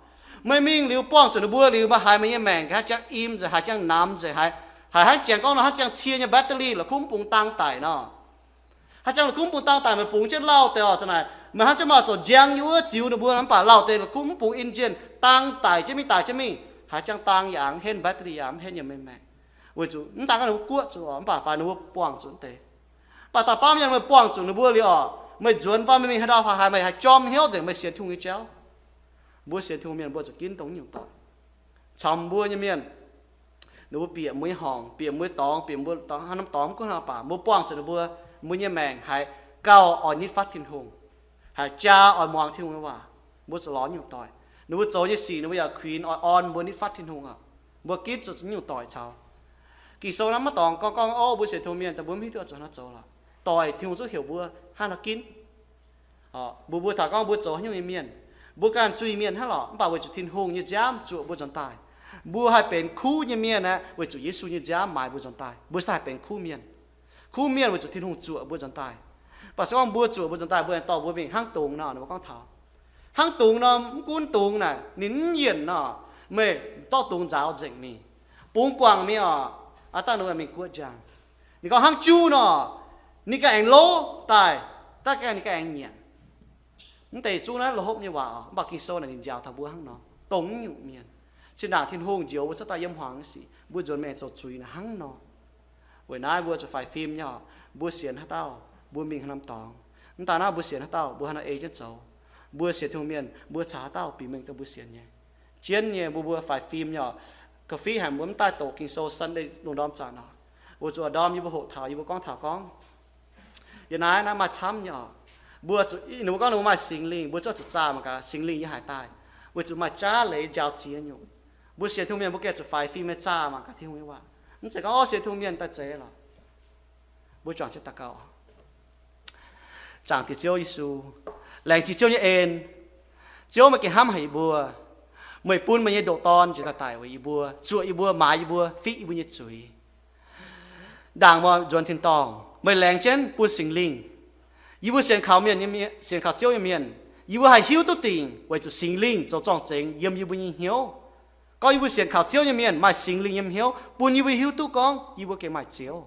Meih mingh liuz buangh zuqc ninh mbuo liuz, meih haiz meih nyei maengc haaix jangx im nzengc, haiz jangx namx nzengc, haiz, haiz hnangv janx gorngv nor, hnangv jangx cie nyei battery la'kuqv mv bung dang daic nor. Haaix jangx la'kuqv mv bung dang daic, meih bungx jienv lauh deix oc, za'naaic meih hnangv jienv maaih zoux njang yiem wuov ziux ninh mbuo, mv baac lauh deix la'kuqv mv bung engine dang daic jienv mingh, daic jienv mingh, haaix jangx dang yaac mv henv battery, yaac mv henv yaac meih maengc. Weic zuqc mv daan gorngv ninh mbuo guoqv zuqc oc, mv baac fai ninh mbuo buangh zuqc deix. Mv baac daaih baamv mienh meih buangh zuqc ninh mbuo liuz oc, meih nzuonx faam mingh haaix ndau fai haaix, meih haih jorm hnyouv nzengc, meih sienx Tin-Hungh nyei jauv. Mbuo sienx Tin-Hungh mienh mbuo zuqc ginv dongh nyungc doic. Caux mbuo nyei mienh, ninh mbuo bieqc mbuo nyei horngc, bieqc mbuo nyei dorngx, bieqc mbuo dorngx, haaix norm dorngx mv gunv haaix baac, mbuo buangh zuqc ninh mbuo, mbuo nyei maengc haiz gauh oix nitv fatv Tin-Hungh, haiz jaa oix muangx Tin-Hungh nyei waac. Mbuo zuqc lorz nyungc doic. Ninh mbuo zoux nyei sic ninh mbuo yaac kuinx oix orn mbuo nitv fatv Tin-Hungh oc. Mbuo ginv zuqc nyungc doic caux. Ging-Sou naaiv maiv dorngx gorngv gorngv, o, mbuo sienx Tin-Hungh mienh daaih mbuo mv hiuv duqv zuqc hnangv zoux lorqc. Doic Tin-Hungh zungv heuc mbuo hnangv nor ginv. Mbuo, mbuo taux gorngv mbuo zoux haaix nyungc nyei mienh, mbuo ganh zuiz-mienh hnangv lorqc, mv baac weic zuqc Tin-Hungh nyei nziaamv zuoqc mbuo nzuonx daaih. Mbuo haih benx kuv nyei mienh aeqv, weic zuqc Yesu nyei nziaamv maaiz mbuo nzuonx daaih. Mbuo se haih benx kuv mienh. Kuv mienh weic zuqc Tin-Hungh zuoqc mbuo nzuonx daaih. Mv baac se gorngv mbuo zuoqc mbuo nzuonx daaih, mbuo aengx dorh mbuo mingh hnangv dungz nor, ninh mbuo gorngv taux, hnangv dungz nor, mv gunv dungz naaic, ninh mv yienc nor, meih dorh dungz nzaaux nzengc mingh. Bungx guangc mingh oc, aav dangh ninh mbuo mingh guoqv njang. Ninh gorngv hnangv juv nor, ninh ganh aengx lov daaih, daaih ganh ninh ganh aengx nyanc. Mv deix zungv naaiv la'hopv nyei waac oc, mv baac Ging-Sou naaic ninh njaaux taux mbuo hnangv nor, dongh mv nyungc mienh. Zinh ndaangc Tin-Hungh njoux mbuo cuotv daaih yiem hmuangx nyei sic, mbuo nzuonx maengc zoux zuiz naaic hnangv nor. Weic naaiv mbuo zuqc faix fim nyei oc. Mbuo sienx haaix dauh, mbuo mingh haaix norm dorngx. Mv daan naaiv mbuo sienx haaix dauh, mbuo haaix nor ei jienv zoux. Mbuo sienx Tin-Hungh mienh, mbuo caux haaix dauh bieqc mengh dongh mbuo sienx nyei. Jienv nyei mbuo, mbuo faix fim nyei oc. Ga'fiev haic mbuo mv daaih doqc Ging-Sou Sunday lungh ndorm zanc oc. Weic zuqc a'ndorm yie mbuo hoqc taux, yie mbuo gorngv taux gorngv, yie naaiv, naaiv maaih camv nyei oc. Mbuo zuqc, ninh mbuo gorngv ninh mbuo maaih Singx Lingh, mbuo zuqc zaah mangc gaax Singx Lingh yiem haaix daaih. Weic zuqc maaih jaav leiz njaaux ziex nyungc. Mbuo sienx Tin-Hungh mienh mbuo gengh zuqc faix fim nyei zaah mangc gaax Tin-Hungh nyei waac. Mv zeiz gorngv, o, sienx Tin-Hungh mienh daaih zeiz lorqc. Mbuo juangc jienv daux gaux. Zaangc Diex Ziouv Yesu, laengz zingh Ziouv nyei en. Ziouv, meih gengh hnamv haic yie mbuo. Meih bun meih nyei ndoqc Dorn njiec daaih daic weic yie mbuo, zuoqc yie mbuo, maaiz yie mbuo, fitv yie mbuo nyei zuiz. Ndaangc meih nzuonx tin-dorngh, meih laengz jienv bun Singx Lingh. Yie mbuo sienx kaux mienh, sienx kaux Ziouv nyei mienh, yie mbuo haih hiuv duqv dingc weic zuqc Singx Lingh zoux zorng-zengx yiem yie mbuo nyei hnyouv. Gorngv yie mbuo sienx kaux Ziouv nyei mienh maaih Singx Lingh yiem hnyouv, bun yie mbuo hiuv duqv gorngv yie mbuo gengh maaih Ziouv.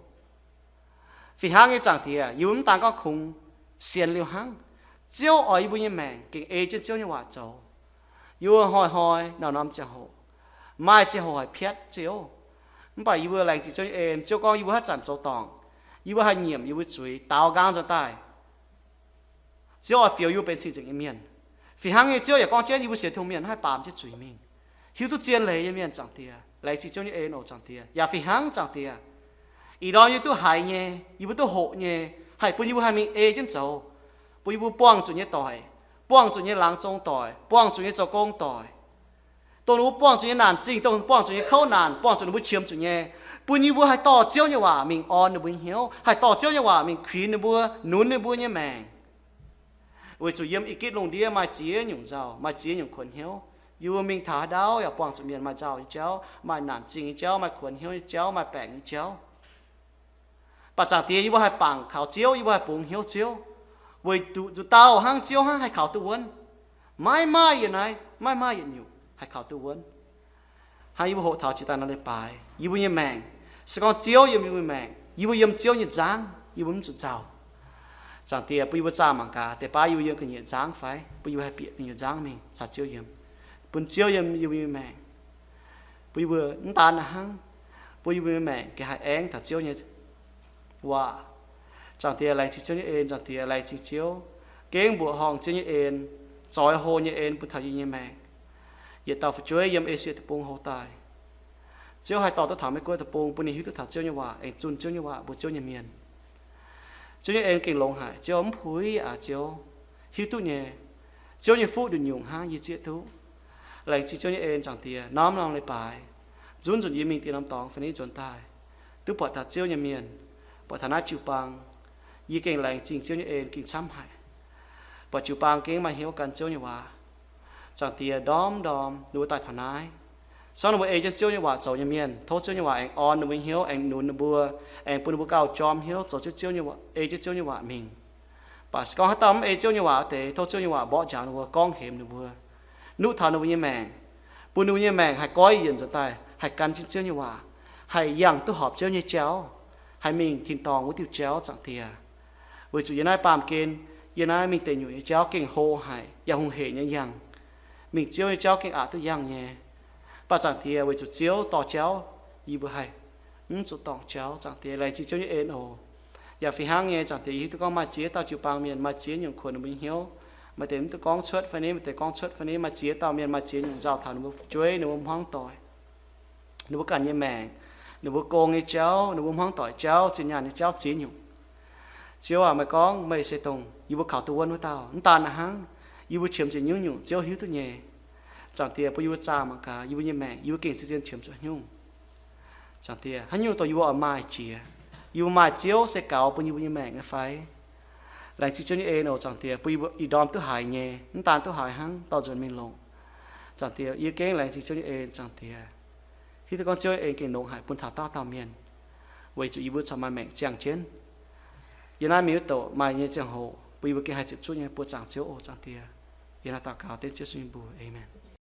Fih hnangv nyei, Zaangc Diex, yie mbuo mv daan gorngv kungx sienx liuz hnangv. Ziouv oix yie mbuo nyei maengc gengh ei jienv Ziouv nyei waac zoux. Yie mbuo hnoi-hnoi, norm-norm ziangh hoc, maaih ziangh hoc haih piatv Ziouv. Mv baac yie mbuo laengz zingh Ziouv nyei en. Ziouv gorngv yie mbuo haaix zanc zoux dorngc, yie mbuo haih nyiemc yie mbuo zuiz, daaux nqaang nzuonx daaih, Ziouv oix fioux yie mbuo benx cing-nzengc nyei mienh. Fih hnangv nyei, Ziouv yaac gorngv jienv yie mbuo sienx Tin-Hungh mienh haih baamz jienv zuiz mingh, hiuv duqv zien leiz nyei mienh, Zaangc Diex. Laengz zingh Ziouv nyei en oc, Zaangc Diex. Yaac fih hnangv, Zaangc Diex, ih ndorm yie duqv haiz nyei, yie mbuo duqv hoqc nyei, haih bun yie mbuo haih mingh ei jienv zoux, bun yie mbuo buangh zuqc nyei doic, buangh zuqc nyei laangz zong doic, buangh zuqc nyei zoux gong doic, dongh ninh mbuo buangh zuqc nyei naanc zingh, dongh buangh zuqc nyei kouv naanc, buangh zuqc ninh mbuo qiemx zuqc nyei, bun yie mbuo haih dorh Ziouv nyei waac mingh orn ninh mbuo nyei hnyouv, haih dorh Ziouv nyei waac mingh kuinx ninh mbuo, nunz ninh mbuo nyei maengc. Weic zuqc yiem ih gitv lungh ndiev maaih ziex nyungc nzauh, maaih ziex nyungc kuonx hnyouv. Yie mbuo mingh taux haaix ndau yaac buangh zuqc mienh maaih nzauh nyei jauv, maaih naanc zingh nyei jauv, maaih kuonx hnyouv nyei jauv, maaih baengc nyei jauv. Mv baac Zaangc Diex, yie mbuo haih bangc kaux Ziouv, yie mbuo haih bungx hnyouv Ziouv, weic zuqc nduqc dauh hnangv Ziouv hnangv haih kaux duqv wuonv. Maiv maaih yietc naaiv, maiv maaih yietc nyungc haih kaux duqv wuonv. Hnangv yie mbuo hoqc taux jiex daaih nor leiz-baaix, yie mbuo nyei maengc, se gorngv Ziouv yiem yie mbuo maengc, yie mbuo yiem Ziouv nyei nzangv, yie mbuo mv zuqc nzauh. Zaangc Diex, bun yie mbuo zaah mangc gaax, deix baav yie mbuo yiem ga'nyiec nzangv fai bun yie mbuo haih bieqc ga'nyiec nzangv mingh caux Ziouv yiem, bun Ziouv yiem yie mbuo nyei maengc, bun yie mbuo mv daan hnangv, bun yie mbuo nyei maengc gengh haih aengv taux Ziouv nyei waac. Zaangc Diex, laengz zingh Ziouv nyei en. Zaangc Diex, laengz zingh Ziouv gengh mbuoqc horngh Ziouv nyei en, zoix hlo nyei en bun taux yie nyei maengc. Yietc dauh fu'jueiv yiem Esie Deic-Bung hlo daaih, Ziouv haih dorh duqv taux Meiv-Guoqv Deic-Bung bun ninh hiuv duqv taux Ziouv nyei waac, aengx zunh Ziouv nyei waac mbuox Ziouv nyei mienh. Ziouv nyei en gengh longx haic. Ziouv mv puix aqv, Ziouv hiuv duqv nyei. Ziouv nyei fuqv nduqc nyungc hnangv yie zieqv duqv. Laengz zingh Ziouv nyei en, Zaangc Diex, norm-norm leiz-baaix nzunc nzunc yie mingh diex norm dorngx fai niv nzuonx daaih, duqv buatc taux Ziouv nyei mienh, buatc taux naaiv jiu-baang. Yie gengh laengz zingh Ziouv nyei en gengh camv haic. Buatc jiu-baang gengh maaih hnyouv gan Ziouv nyei waac. Zaangc Diex, ndorm-ndorm ninh mbuo daaih taux naaiv, sorng ninh mbuo ei jienv Ziouv nyei waac zoux nyei mienh. Tov Ziouv nyei waac aengx orn ninh mbuo hnyouv, aengx nunc ninh mbuo, aengx bun ninh mbuo gauh jorm hnyouv zoux, ei jienv Ziouv nyei waac mingh. Baac se gorngv haaix dauh mv ei Ziouv nyei waac wuov deix, tov Ziouv nyei waac mborqv njaaux ninh mbuo, gorngv hemx ninh mbuo, nuqv taux ninh mbuo nyei maengc, bun ninh mbuo nyei maengc haih goiv yienc nzuonx daaih, haih gan jienv Ziouv nyei waac, haih yangh duqv horpc Ziouv nyei jauv, haih mingh tin-dorngh wuov diuh jauv, Zaangc Diex. Weic zuqc yiem naaiv baamh gen, yiem naaiv mingh deic nyuoqc nyei jauv gengh hlo haic, yaac hungh heic nyei yangh. Mingh Ziouv nyei jauv gengh aqc duqv yangh nyei. Mv baac Zaangc Diex, weic zuqc Ziouv dorh jauv, yie mbuo haih mv zuqc dorngc jauv, Zaangc Diex. Laengz zingh Ziouv nyei en oc. Yaac fih hnangv nyei, Zaangc Diex, yie hiuv duqv gorngv maaih ziex dauh jiu-baang mienh maaih ziex nyungc kuonx ninh mbuo nyei hnyouv. Maaih deix mv duqv gorngv cuotv fai niv, maaih deix gorngv cuotv fai niv. Maaih ziex dauh mienh maaih ziex nyungc nzauh taux ninh mbuo fu'jueiv, ninh mbuo hmuangv doic, ninh mbuo ganh nyei maengc, ninh mbuo gong nyei jauv, ninh mbuo hmuangv doic jauv, zinh nyaanh nyei jauv ziex nyungc. Ziouv aac, meih gorngv meih se dongh yie mbuo kaux duqv wuonv wuov dauh. Mv daan hnangv, yie mbuo qiemx zuqc nyungc-nyungc Ziouv hiuv duqv nyei. Zaangc Diex, bun yie mbuo zaah mangc gaax yie mbuo nyei maengc, yie mbuo gengh zien-zien qiemx zuqc nyungc. Zaangc Diex, haaix nyungc dongh yie mbuo oix maaih jiex, yie mbuo maaih Ziouv se gaux bun yie mbuo nyei maengc nyei fai? Laengz zingh Ziouv nyei en oc, Zaangc Diex, bun yie mbuo ih ndorm duqv haiz nyei, mv daan duqv haiz hnangv, dorh nzuonx mingh longc. Zaangc Diex, yie gengh laengz zingh Ziouv nyei en, Zaangc Diex. Hiuv duqv gorngv Ziouv nyei en gengh longx haic bun taux dauh dauh mienh, weic zuqc yie mbuo corc maaih maengc ziangh jienv. Yiem naaiv mingh wuov douc maaih nyei ziangh hoc bun yie mbuo gengh haih ziepc zuoqv nyei buoqc zaangc Ziouv oc, Zaangc Diex. Yie naaiv daux gaux dengv Ziouv Yesu nyei mbuox. Aamen.